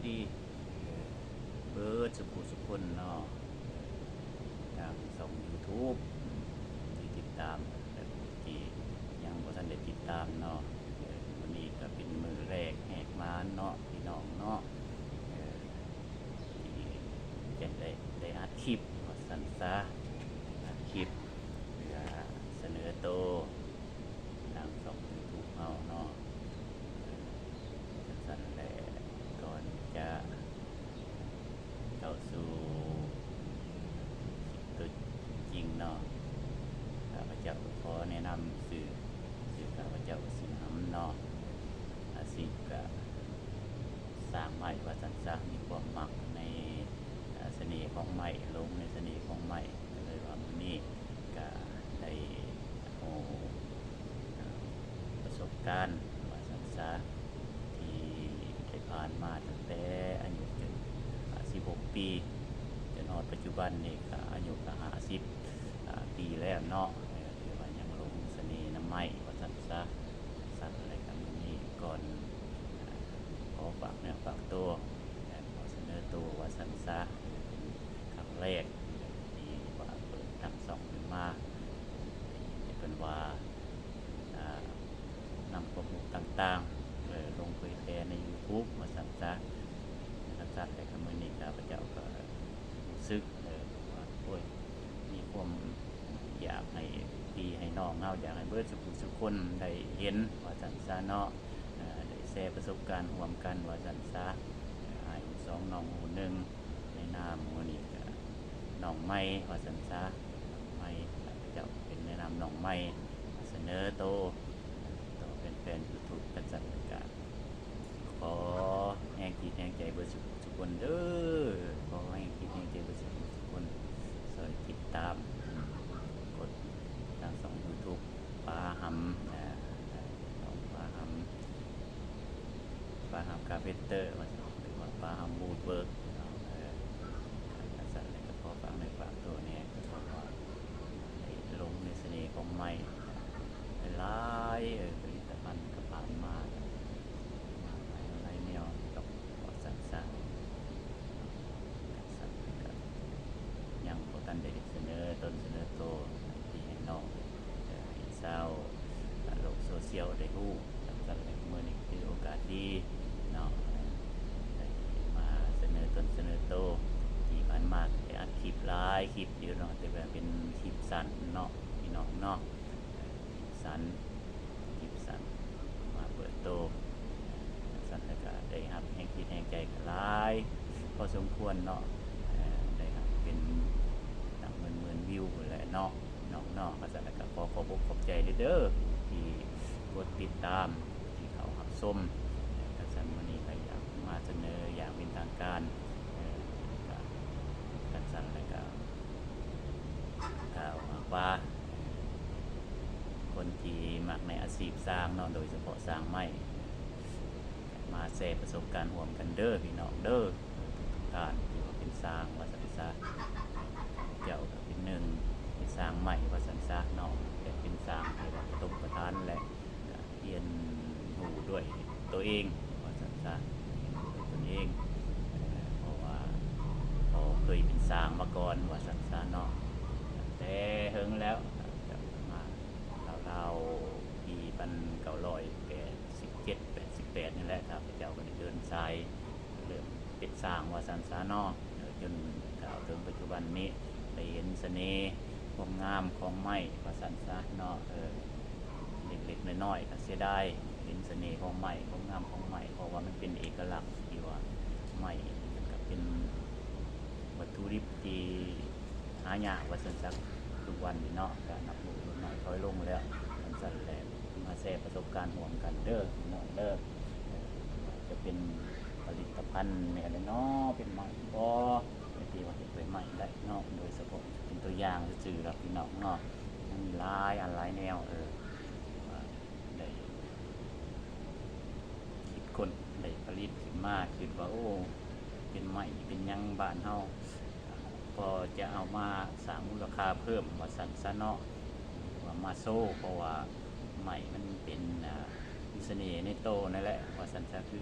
ດີເບິດສຸຜູ້ສຸຄົນເນາະ ທາງຊ່ອງ YouTube ທີ່ຕິດຕາມ ແລະ ຜູ້ທີ່ຍັງບໍ່ທັນໄດ້ຕິດຕາມເນາະ. ມື້ນີ້ກໍເປັນມື້ແລກແຫກມານເນາະ ພີ່ນ້ອງເນາະ ທີ່ຈະໄດ້ ໄດ້ອັດຄລິບວ່າຊັ້ນຊະ ອັດຄລິບເພື່ອສະເໜີໂຕ ທາງຊ່ອງ YouTube ເຮົາເນາະ. ເອີ ຈັ່ງຊັ້ນແຫຼະ ກ່ອນຈະເຂົ້າສູ່ຕົວຈິງເນາະ ຂ້າພະເຈົ້າກໍຂໍແນະນຳຊື່ ຊື່ຂ້າພະເຈົ້າກໍຊື່ຫຳເນາະ ອາຊີບກໍຊ່າງໄມ້ວ່າຊັ້ນຊະ ມີຄວາມມັກໃນ ອາ ສະເໜ່ຂອງໄມ້ ຫຼົງໃນສະເໜ່ຂອງໄມ້ ກໍເລີຍວ່າມື້ນີ້ກະໄດ້ເອົາ ອາ ປະສົບການວ່າຊັ້ນຊະ ທີ່ໄດ້ຜ່ານມາຕັ້ງແຕ່ອາຍຸຈົນ ອາ ສິບຫົກປີ ຈົນຮອດປັດຈຸບັນນີ້ກະອາຍຸກະຫ້າສິບ ອາ ປີແລ້ວເນາະ ເອີ ຖືວ່າຍັງຫຼົງສະເໜ່ນຳໄມ້ວ່າຊັ້ນຊະ. ຊັ້ນແລ້ວກະມື້ນີ້ກ່ອນ ອາ ຂໍຝາກເນື້ອຝາກຕົວ ແລະ ຂໍສະເໜີໂຕວ່າຊັ້ນຊະ ເປັນຄັ້ງແລກທີ່ວ່າເປີດຕັ້ງຊ່ອງຂຶ້ນມາ ໄດ້ຍິນເພິ່ນວ່າ ອາ ນຳຄວາມຮູ້ຕ່າງໆ ເອີ ລົງເຜີຍແຜ່ໃນ YouTube ວ່າຊັ້ນຊະ. ຊັ້ນແລ້ວກະມື້ນີ້ຂ້າພະເຈົ້າກໍຮູ້ສຶກ ເອີ ວ່າ ໂອ້ຍ ມີຄວາມ ຢາກໃຫ້ພີ່ໃຫ້ນ້ອງເຮົາ ຢາກໃຫ້ເບິດສຸຜູ້ສຸຄົນໄດ້ເຫັນວ່າຊັ້ນຊະເນາະ ເອີ ໄດ້ແຊປະສົບການຮ່ວມກັນວ່າຊັ້ນຊະ ເອີ ອ້າຍຮູ້ສອງ ນ້ອງຮູ້ໜຶ່ງ ໃນນາມມື້ນີ້ກະນ້ອງໃໝ່ວ່າຊັ້ນຊະ ນ້ອງໃໝ່ ຂ້າພະເຈົ້າເປັນໃນນາມນ້ອງໃໝ່ ສະເໜີໂຕຕໍ່ແຟນໆ YouTube ກັນຊັ້ນແລ້ວກະ ຂໍແຮງຈິດແຮງໃຈເບິດສຸຜູ້ສຸຄົນເດີ ຂໍແຮງຈິດແຮງໃຈເບິດສຸຜູ້ສຸຄົນ ຊ່ອຍຕິດຕາມ ກົດທາງຊ່ອງ YouTube ປາຫຳ ເອີ ເອີ ປາຫຳ ປາຫຳກາເຟນເຕີ ວ່າຊັ້ນ ຫຼືວ່າປາຫຳ Woodwork ເນາະ ເອີ ຄັນຊັ້ນແລ້ວກໍຂໍຝາກເນື້ອຝາກຕົວແດ່ ກໍເພາະວ່າ ໄດ້ຫຼົງໃນສະເໜ່ຂອງໄມ້ຫຼາຍໆ ເອີ ຜະລິດຕະພັນກໍຜ່ານມາ ຫຼາຍແນວ ກໍບໍ່ຊັ້ນຊະ ຊັ້ນກໍຍັງບໍ່ທັນໄດ້ສະເໜີຕົນສະເໜີໂຕ ໃຫ້ພີ່ໃຫ້ນ້ອງ ໃຫ້ຊາວໂລກໂຊຊຽວໄດ້ຮູ້ ຈັ່ງຊັ້ນແຫຼະ ມື້ນີ້ຖືໂອກາດດີເນາະ ໄດ້ມາສະເໜີຕົນສະເໜີໂຕ ທີ່ຜ່ານມາກໍໄດ້ອັດຄລິບຫຼາຍຄລິບຢູ່ເນາະ ແຕ່ວ່າເປັນຄລິບສັ້ນເນາະ ພີ່ນ້ອງເນາະ ຄລິບສັ້ນ ຄລິບສັ້ນ ມາເປີດໂຕ ຊັ້ນແລ້ວກໍໄດ້ຮັບແຮງຈິດແຮງໃຈກໍຫຼາຍພໍສົມຄວນເນາະ ໄດ້ຮັບເປັນຕັ້ງໝື່ນໆ ວິວພຸ້ນແຫຼະເນາະ ເນາະ ເນາະ ກໍຊັ້ນແລ້ວກໍຂໍຂອບອົກຂອບໃຈເດີ ທີ່ກົດຕິດຕາມ ທີ່ເຂົ້າຮັບຊົມ ກໍຊັ້ນ ມື້ນີ້ກໍຢາກມາສະເໜີຢ່າງເປັນທາງການ ເອີ ກໍ ກັນຊັ້ນແລ້ວກໍກ່າວວ່າ ຄົນທີ່ມັກໃນອາຊີບຊ່າງເນາະ ໂດຍສະເພາະຊ່າງໄມ້ ມາແຊປະສົບການຮ່ວມກັນເດີພີ່ນ້ອງເດີ ທຸກໆທ່ານທີ່ວ່າເປັນຊ່າງວ່າຊັ້ນຊະ ຂ້າພະເຈົ້າກໍເປັນໜຶ່ງ ເປັນຊ່າງໄມ້ວ່າຊັ້ນຊະເນາະ ແຕ່ເປັນຊ່າງທີ່ວ່າປະຖົມປະຖານ ແລະ ກໍຮຽນຮູ້ດ້ວຍຕົວເອງວ່າຊັ້ນຊະ ຮຽນຮູ້ດ້ວຍຕົນເອງ ເພາະວ່າພໍ່ເຄີຍເປັນຊ່າງມາກ່ອນວ່າຊັ້ນຊະເນາະ ຕັ້ງແຕ່ເຫິງແລ້ວ ມາລາວໆ ປີພັນເກົ້າຮ້ອຍແປດສິບເຈັດ ແປດສິບແປດນີ້ແຫຼະ ຂ້າພະເຈົ້າກໍໄດ້ເດີນສາຍ ເລີ່ມເປັນຊ່າງວ່າຊັ້ນຊະເນາະ ເອີ ຈົນເຖິງປັດຈຸບັນນີ້ ໄດ້ເຫັນສະເໜ່ຄວາມງາມຂອງໄມ້ວ່າຊັ້ນຊະເນາະ ເອີ ເລັກໆ ນ້ອຍໆ ກໍເສຍດາຍ ເຫັນສະເໜ່ຂອງໄມ້ ຄວາມງາມຂອງໄມ້ ເພາະວ່າມັນເປັນເອກະລັກທີ່ວ່າໄມ້ ມັນກໍເປັນວັດຖຸດິບທີ່ຫາຍາກວ່າຊັ້ນຊະ ທຸກວັນນີ້ເນາະ ກໍນັບມື້ຫຼຸດນ້ອຍຖອຍລົງແລ້ວ ຈັ່ງຊັ້ນແຫຼະ ມາແຊປະສົບການຮ່ວມກັນເດີ ພີ່ນ້ອງເດີ ຈະເປັນຜະລິດຕະພັນແນວໃດເນາະ ເປັນໄມ້ບໍ ທີ່ວ່າເຮັດດ້ວຍໄມ້ໄດ້ເນາະ ໂດຍສະເພາະເປັນຕົວຢ່າງຊື່ໆ ລະພີ່ນ້ອງເນາະ ມັນມີຫຼາຍອັນຫຼາຍແນວ ເອີ ທີ່ວ່າໄດ້ຄິດຄົ້ນ ໄດ້ຜະລິດຂຶ້ນມາ ຄິດວ່າ ໂອ້ ເປັນໄມ້ເປັນຫຍັງບ້ານເຮົາ ພໍຈະເອົາມາສ້າງມູນລະຄ່າເພີ່ມວ່າຊັ້ນຊະເນາະ ວ່າມາໂຊ ເພາະວ່າໄມ້ມັນເປັນ ອາ ມີສະເໜ່ໃນໂຕນັ້ນແຫຼະວ່າຊັ້ນຊະ ຄື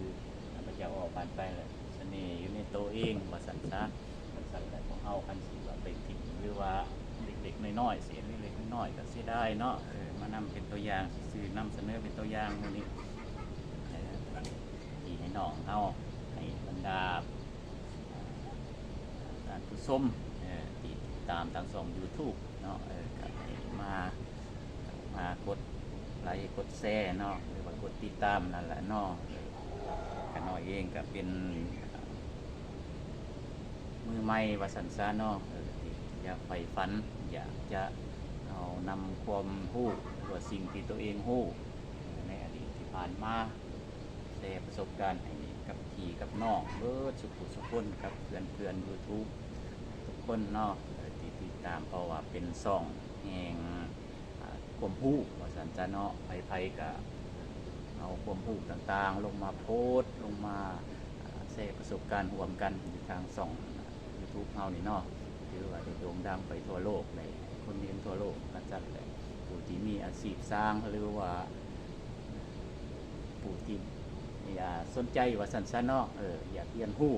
ຂ້າພະເຈົ້າເວົ້າຜ່ານໄປແລ້ວ ສ ເໜ່ຢູ່ໃນໂຕເອງວ່າຊັ້ນຊະ. ຄັນຊັ້ນແລ້ວພວກເຮົາ ຄັນຊິວ່າໄປຖິ້ມ ຫຼືວ່າເລັກໆນ້ອຍໆ ເສດເລັກໆນ້ອຍໆ ກໍເສຍດາຍເນາະ. ເອີ ມານຳເປັນຕົວຢ່າງຊື່ໆ ນຳສະເໜີເປັນຕົວຢ່າງມື້ນີ້ ເອີ ທີ່ໃຫ້ນ້ອງເຮົາ ໃຫ້ບັນດາ ທ່ານຜູ້ຊົມ ເອີ ທີ່ຕິດຕາມທາງຊ່ອງ YouTube ເນາະ ເອີ ກໍໃຫ້ມາ ມາກົດໄລກົດແຊເນາະ ຫຼືວ່າກົດຕິດຕາມນັ້ນແຫຼະເນາະ. ເອີ ຂ້ານ້ອຍເອງກໍເປັນມືໃໝ່ວ່າຊັ້ນຊະເນາະ ເອີ ທີ່ຢາກໃຝ່ຝັນ ຢາກຈະເອົານຳຄວາມຮູ້ ຫຼືວ່າສິ່ງທີ່ຕົວເອງຮູ້ໃນອະດີດທີ່ຜ່ານມາ ແຊປະສົບການໃຫ້ກັບພີ່ກັບນ້ອງເບິດສຸຜູ້ສຸຄົນ ກັບເພື່ອນໆ YouTube ທຸກຄົນເນາະ ເອີ ທີ່ຕິດຕາມ ເພາະວ່າເປັນຊ່ອງແຫ່ງ ອາ ຄວາມຮູ້ວ່າຊັ້ນຊະເນາະ. ໃຜໆກໍເອົາຄວາມຮູ້ຕ່າງໆລົງມາໂພສ ລົງມາ ອາ ແຊປະສົບການຮ່ວມກັນຢູ່ທາງຊ່ອງ YouTube ເຮົານີ້ເນາະ ຖືວ່າໄດ້ໂດ່ງດັງໄປທົ່ວໂລກ ໄດ້ຄົນເຫັນທົ່ວໂລກວ່າຊັ້ນແຫຼະ. ຜູ້ທີ່ມີອາຊີບສ້າງ ຫຼືວ່າ ຜູ້ທີ່ ອາ ສົນໃຈວ່າຊັ້ນຊະເນາະ ເອີ ຢາກຮຽນຮູ້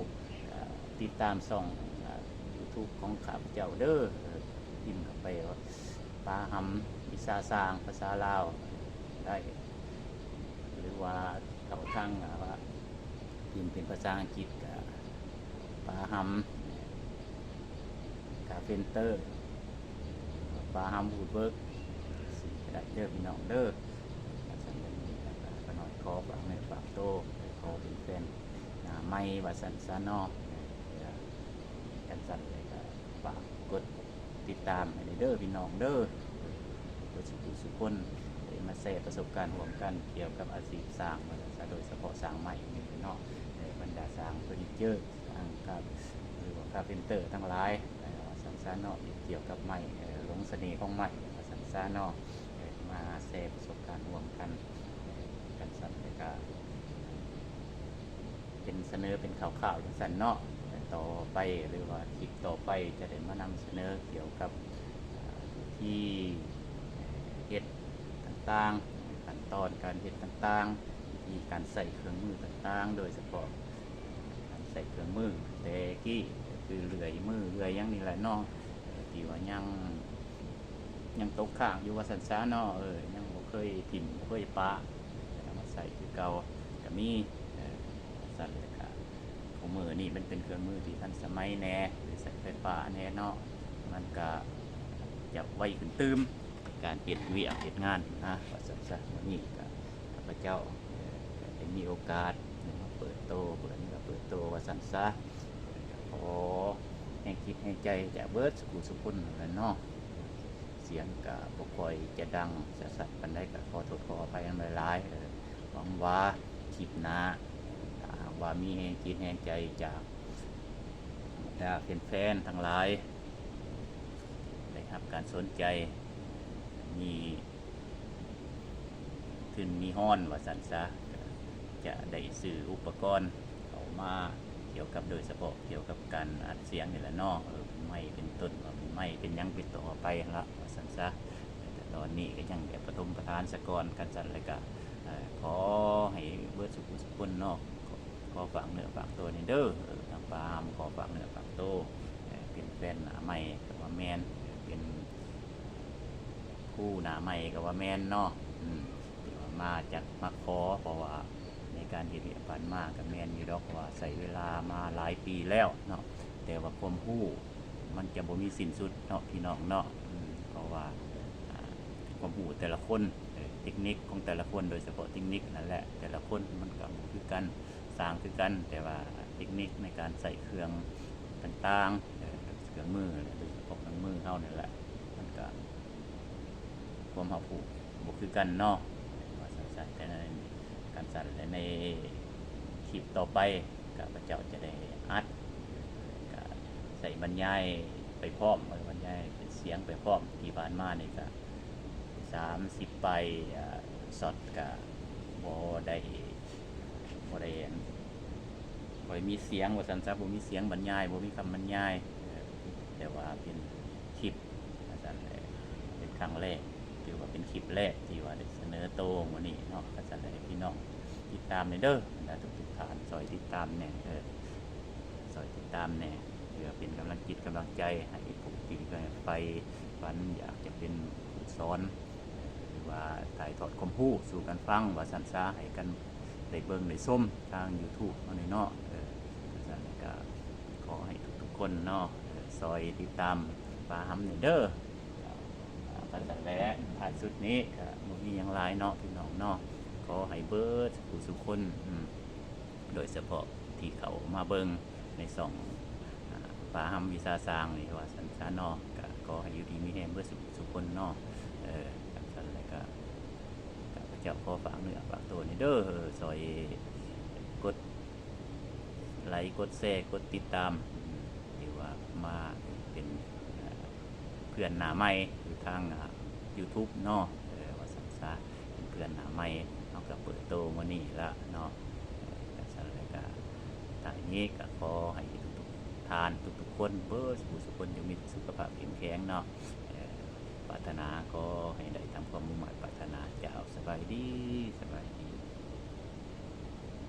ກະຕິດຕາມຊ່ອງ ອາ YouTube ຂອງຂ້າພະເຈົ້າເດີ ເອີ ພິມເຂົ້າໄປວ່າ ປາຫຳ ວິຊາສ້າງ ພາສາລາວໄດ້ ຫຼືວ່າເຂົ້າທາງ ອາ ວ່າ ພິມເປັນພາສາອັງກິດກະ ປາຫຳ ກາເພັນເຕີ ປາຫຳ ວູດເວີກ ຊິກະໄດ້ເດີພີ່ນ້ອງເດີ. ຄັນຊັ້ນແລ້ວນີ້ກະ ຂ້ານ້ອຍຂໍຝາກເນື້ອຝາກໂຕ ຂໍເປັນແຟນໜ້າໃໝ່ວ່າຊັ້ນຊະເນາະ. ຄັນຊັ້ນແລ້ວກະຝາກກົດຕິດຕາມໃຫ້ແດ່ເດີພີ່ນ້ອງເດີ ເບິດສຸຜູ້ສຸຄົນ ໄດ້ມາແຊປະສົບການຮ່ວມກັນກ່ຽວກັບອາຊີບສ້າງ ວ່າຊັ້ນຊະ ໂດຍສະເພາະສ້າງໄມ້ນີ້ເນາະ ແລະ ບັນດາສ້າງເຟີນີເຈີ ຊ່າງການ ຫຼືວ່າກາເພັນເຕີທັງຫຼາຍ ເອີ ວ່າຊັ້ນຊະເນາະ ກ່ຽວກັບໄມ້ ເອີ ຫຼົງສະເໜ່ຂອງໄມ້ ວ່າຊັ້ນຊະເນາະ ເອີ ມາແຊປະສົບການຮ່ວມກັນ ເອີ ຄັນຊັ້ນແລ້ວກະເປັນສະເໜີເປັນຂ່າວໆຈັ່ງຊັ້ນເນາະ. ຕໍ່ໄປ ຫຼືວ່າຄລິບຕໍ່ໄປ ຈະໄດ້ມານຳສະເໜີກ່ຽວກັບ ອາ ວິທີເຮັດຕ່າງໆ ຂັ້ນຕອນການເຮັດຕ່າງໆ ວິທີການໃຊ້ເຄື່ອງມືຕ່າງໆ ໂດຍສະເພາະການໃຊ້ເຄື່ອງມືແຕ່ກີ້ ກໍຄືເລື່ອຍມື ເລື່ອຍຫຍັງນີ້ແຫຼະເນາະ ເອີ ທີ່ວ່າຍັງ ຍັງຕົກຄ້າງຢູ່ວ່າຊັ້ນຊະເນາະ ເອີ ຍັງບໍ່ເຄີຍຖິ້ມ ບໍ່ເຄີຍປະ ເອົາມາໃຊ້ຄືເກົ່າກໍມີ ເອີ ວ່າຊັ້ນແຫຼະ. ກະ ຄູ່ມື້ນີ້ມັນເປັນເຄື່ອງມືທີ່ທັນສະໄໝແດ່ ຫຼືໃຊ້ໄຟຟ້າແດ່ເນາະ ມັນກະຈະໄວຂຶ້ນຕື່ມ ໃນການເຮັດວຽກເຮັດງານນະ ວ່າຊັ້ນຊະ. ມື້ນີ້ກະ ຂ້າພະເຈົ້າ ເອີ ກະໄດ້ມີໂອກາດໄດ້ມາເປີດໂຕ ເປີດເນື້ອເປີດໂຕວ່າຊັ້ນຊະ ກະຂໍແຮງຈິດແຮງໃຈຈາກເບິດສຸຜູ້ສຸຄົນຫັ້ນແຫຼະເນາະ. ສຽງກະບໍ່ຄ່ອຍຈະດັງສະສັດປານໃດ ກະຂໍໂທດຂໍອະໄພນຳຫຼາຍໆ. ເອີ ຫວັງວ່າຄລິບໜ້າ ຖ້າຫາກວ່າມີແຮງຈິດແຮງໃຈຈາກບັນດາແຟນໆທັງຫຼາຍ ໄດ້ຮັບການສົນໃຈ ມີທຶນມີຮອນວ່າຊັ້ນຊະ ກະຈະໄດ້ຊື້ອຸປະກອນເຂົ້າມາກ່ຽວກັບ ໂດຍສະເພາະກ່ຽວກັບການອັດສຽງນີ້ແຫຼະເນາະ ເອີ ເປັນໄມເປັນຕົ້ນ ເປັນໄມເປັນຫຍັງເປັນຕໍ່ໄປຫັ້ນລະວ່າຊັ້ນຊະ. ແຕ່ຕອນນີ້ກໍຍັງແບບປະຖົມປະຖານສາກ່ອນ ຄັນຊັ້ນແລ້ວກະ ເອີ ຂໍໃຫ້ເບິດສຸຜູ້ສຸຄົນເນາະ ຂໍຝາກເນື້ອຝາກໂຕນີ້ເດີ ເອີ ທາງປາຫຳຂໍຝາກເນື້ອຝາກໂຕ ເອີ ເປັນແຟນໜ້າໃໝ່ກໍວ່າແມ່ນ ເປັນຄູ່ໜ້າໃໝ່ກໍວ່າແມ່ນເນາະ ອືມ ທີ່ວ່າມາຈັກມາຂໍ ເພາະວ່າໃນການເຮັດວຽກຜ່ານມາກໍແມ່ນຢູ່ດອກ ເພາະວ່າໃຊ້ເວລາມາຫຼາຍປີແລ້ວເນາະ ແຕ່ວ່າຄວາມຮູ້ມັນຈະບໍ່ມີສິ້ນສຸດເນາະ ພີ່ນ້ອງເນາະ ອືມ ເພາະວ່າ ອາ ຄວາມຮູ້ແຕ່ລະຄົນ ເອີ ເຕັກນິກຂອງແຕ່ລະຄົນ ໂດຍສະເພາະເຕັກນິກນັ້ນແຫຼະ ແຕ່ລະຄົນມັນກໍບໍ່ຄືກັນ ສ້າງຄືກັນ ແຕ່ວ່າເຕັກນິກໃນການໃຊ້ເຄື່ອງຕ່າງໆ ເອີ ເຄື່ອງມື ໂດຍສະເພາະເຄື່ອງມືເຮົານີ້ແຫຼະ ມັນກະ ຄວາມຮັບຮູ້ບໍ່ຄືກັນເນາະ ວ່າຊັ້ນຊະ. ແຕ່ໃນການຊັ້ນ ແລະ ໃນຄລິບຕໍ່ໄປ ຂ້າພະເຈົ້າຈະໄດ້ອັດ ກະໃສ່ບັນຍາຍໄປພ້ອມ ບັນຍາຍເປັນສຽງໄປພ້ອມ ທີ່ຜ່ານມານີ້ກະສາມສິບປາຍ ອາ ຊັອດ ກະບໍ່ໄດ້ ບໍ່ໄດ້ອັນ ບໍ່ໄດ້ມີສຽງວ່າຊັ້ນຊະ ບໍ່ມີສຽງບັນຍາຍ ບໍ່ມີຄຳບັນຍາຍ ເອີ ແຕ່ວ່າເປັນຄລິບວ່າຊັ້ນແຫຼະ ເປັນຄັ້ງແລກ ຖືວ່າເປັນຄລິບແລກທີ່ວ່າໄດ້ສະເໜີໂຕມື້ນີ້ເນາະ. ວ່າຊັ້ນແຫຼະ ໃຫ້ພີ່ນ້ອງຕິດຕາມແດ່ເດີ ບັນດາທຸກໆທ່ານ ຊ່ອຍຕິດຕາມແດ່ ເອີ ຊ່ອຍຕິດຕາມແດ່ ເພື່ອເປັນກຳລັງຈິດກຳລັງໃຈໃຫ້ຜູ້ທີ່ໃຝ່ຝັນຢາກຈະເປັນຜູ້ສອນ ເອີ ຫຼືວ່າຖ່າຍທອດຄວາມຮູ້ສູ່ກັນຟັງ ວ່າຊັ້ນຊະ ໃຫ້ກັນໄດ້ເບິ່ງໄດ້ຊົມທາງ YouTube ເຮົານີ້ເນາະ. ເອີ ຈັ່ງຊັ້ນແລ້ວກໍຂໍໃຫ້ທຸກໆຄົນເນາະ ເອີ ຊ່ອຍຕິດຕາມປາຫຳແດ່ເດີ. ອ່າ ຈັ່ງຊັ້ນແຫຼະ ທ້າຍສຸດນີ້ກໍບໍ່ມີຫຍັງຫຼາຍເນາະ ພີ່ນ້ອງເນາະ. ຂໍໃຫ້ເບິດສູ່ຜູ້ສູ່ຄົນ ອາ ໂດຍສະເພາະທີ່ເຂົ້າມາເບິ່ງໃນຊ່ອງ ອາ ປາຫຳວິຊາຊ່າງນີ້ ວ່າຊັ້ນຊະເນາະ ກໍຂໍໃຫ້ຢູ່ດີມີແຮງເບິດສູ່ຜູ້ສູ່ຄົນເນາະ. ເອີ ຈັ່ງຊັ້ນແລ້ວກໍ ຂ້າພະເຈົ້າຂໍຝາກເນື້ອຝາກໂຕນີ້ເດີ ຊ່ອຍກົດໄລ ກົດແຊ ກົດຕິດຕາມ ທີ່ວ່າມາເປັນ ເອີ ເພື່ອນໜ້າໃໝ່ຢູ່ທາງ ອາ YouTube ເນາະ ເອີ ວ່າຊັ້ນຊະ ເປັນເພື່ອນໜ້າໃໝ່ ເຮົາກໍເປີດໂຕມື້ນີ້ລະເນາະ. ເອີ ຈັ່ງຊັ້ນແລ້ວກໍ ທ້າຍນີ້ກໍຂໍໃຫ້ທຸກໆທ່ານ ທຸກໆຄົນ ເບິດສູ່ຜູ້ສູ່ຄົນ ຈົ່ງມີສຸຂະພາບເຂັ້ມແຂງເນາະ. ເອີ ປາດຖະໜາຂໍໃຫ້ໄດ້ຕາມຄວາມມຸ່ງມາດປາດ